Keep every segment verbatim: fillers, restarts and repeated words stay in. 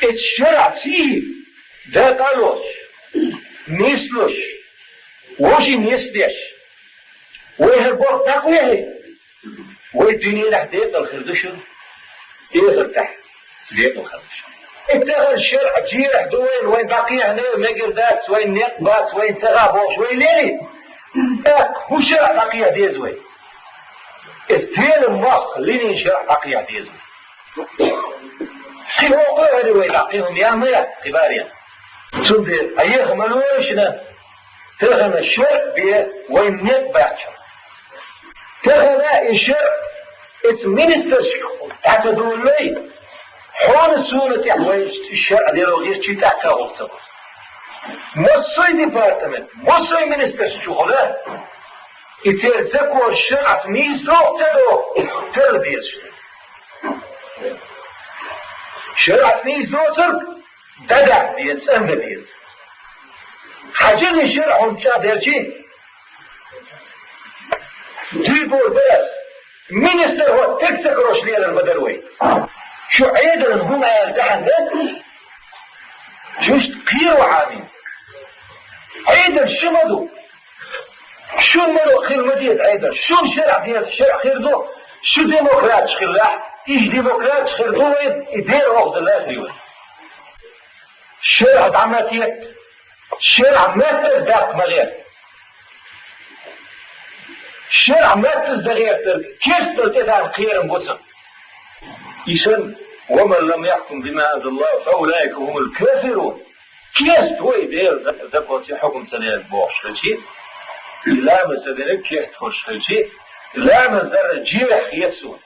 Эцу шарӀаца и дакъа а лоцуш, нислуш, вовшийн нисдеш, вай хӀара болх дӀакхехьий, вай дуьненахь декъала хир ду шуна, эхартахь декъала хир ду шуна. И тахана шарӀа жерахь ду вайна, вайн дӀакхехьа мегар дац, вайн некъ бац, вайн ца гӀа бохуш вай лерий? ТӀаккха хӀун шарӀа дӀакхехьа деза вай? Эс Делан мостагӀа линийн шарӀа дӀакхехьа деза вай. Ши хӀокхо а хӀара вай дӀа, кхин хӀума ян ма яц, кхин баре. Цундела Ӏеха ма лора шуна, тахана шарӀа бен вайн некъ бац. Тахана и шарӀа эцу министрашка дӀа ца довлалой, хьуна суна тӀехь вай шарӀа дера гӀирчий тӀаккха гӀуллакх ца бо. Массо а департамент, массо а министраш чухула, и церан закон шарӀаца нийса догӀу ца догӀу, тара дезаш. ШарӀаца нийса доцург дӀадаккха деза, цӀандан деза. Хьажал и шарӀа хьуна чӀагӀделчий, дуй бора бара ас, министр хӀоттарг ца карош лелар ма дара вай. Шу Ӏедална хӀума аьлла тахана, шуьшта кхеро Ӏамин. Ӏедал ши ма ду. Шун мара хир ма деза Ӏедал. Шун шарӀа деза, шарӀа хир ду. Шу демократаш хилахь, уьш демократаш хир ду вай, и дера охьаза лахаре вай. ШарӀа дӀа ма тетта, шарӀа меттаза даккха ма гӀерта. ШарӀа меттаза дан гӀертарг керстанал тӀедалла кхерам бу цунна. И санна, «ومن لم يحكم بما أنزل الله فأولئك هم الكافرون». Керста вай Делан за-, законца хьукам ца делларг бохуш хилчий, и ламаз ца динарг керста хуьлуш хилчий, ламаз дарра жерахь хета суна.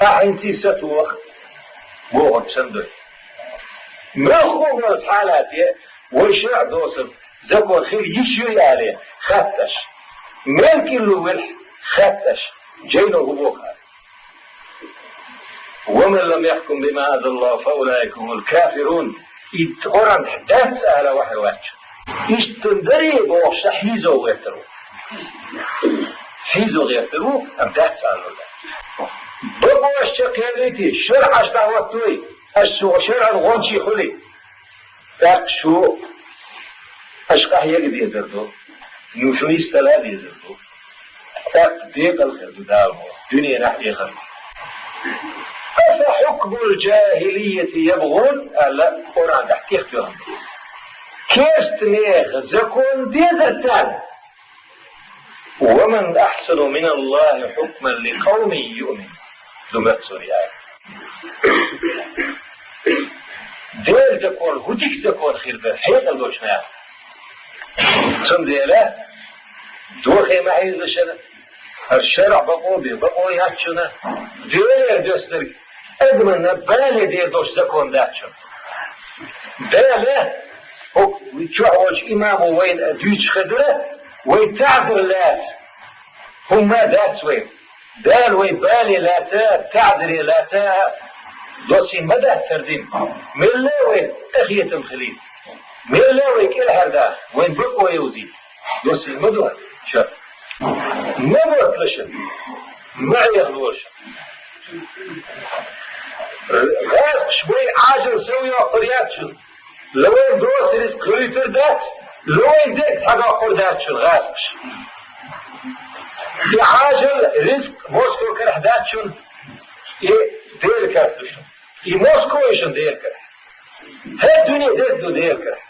Ахьа хӀинца сатоха бохург санна ду. Мелхо а волчу хьалате вай шарӀа доцург закон хила йиш юй алий хатташ, мел кӀилло велахь хатташ, жайно хӀун боху аьлла. «ومن لم يحكم بما أنزل الله فأولئك هم الكافرون». И Къуръан тӀехь дац ала вахьар вац. Иштта дарий бохуш хьийзо гӀертар ву. Хьийзо гӀертар ву, амма дац ала вац. Бакъош чекхъяьллий те, шарӀаш дӀахӀоттуй, аш цу шарӀан гӀончий хуьлий. ТӀаккха шу аша къахьега дезар ду, ну шу йистала дезар ду. ТӀаккха декъала хир ду Дала мо, дуьненахь, эхартахь. «أفحكم الجاهلية يبغون», аьлла, Къуръан тӀехь тӀехтоьхна. Керста нехан закон дезар царна. «ومن أحسن من الله حكما لقوم يؤمنون». Зумар-Сура аят. Делан закон, хӀун дика закон хир дара хьекъал долчу наха. Цундела, дохе ма хьийза шарӀа, хӀара шарӀа бакъо бен, бакъо яц шуна, Делера доьссинарг адамна бале дер долуш закон дац шуна. Дала, хӀокху чохь волчу имамо вайна дуьйцуш хезара, вай таӀзар лаьца хӀумма дац вай. Дала вай бале лаьца, таӀзаре лаьца доссийна ма дац хӀара дин. Мелла а вай къахетам хилийта, мелла а вай кӀелхьардаха, вайн бакъо йовзийта доссийна ма ду хӀара шарӀа. Ма мотталаш, ма Ӏехалаш. ГӀазкхаша вай Ӏажал сов йоккхур яц шуна. Ла вайн доцу ризкъ хуьлуьйтур дац, ла вайн дерг схьадоккхур дац шуна гӀазкхаша. И Ӏажал, ризкъ Москва карахь дац шуна, и Делан карахь ду шуна. И Москва ю шуна Делан карахь. ХӀара дуьне дерг ду Делан карахь.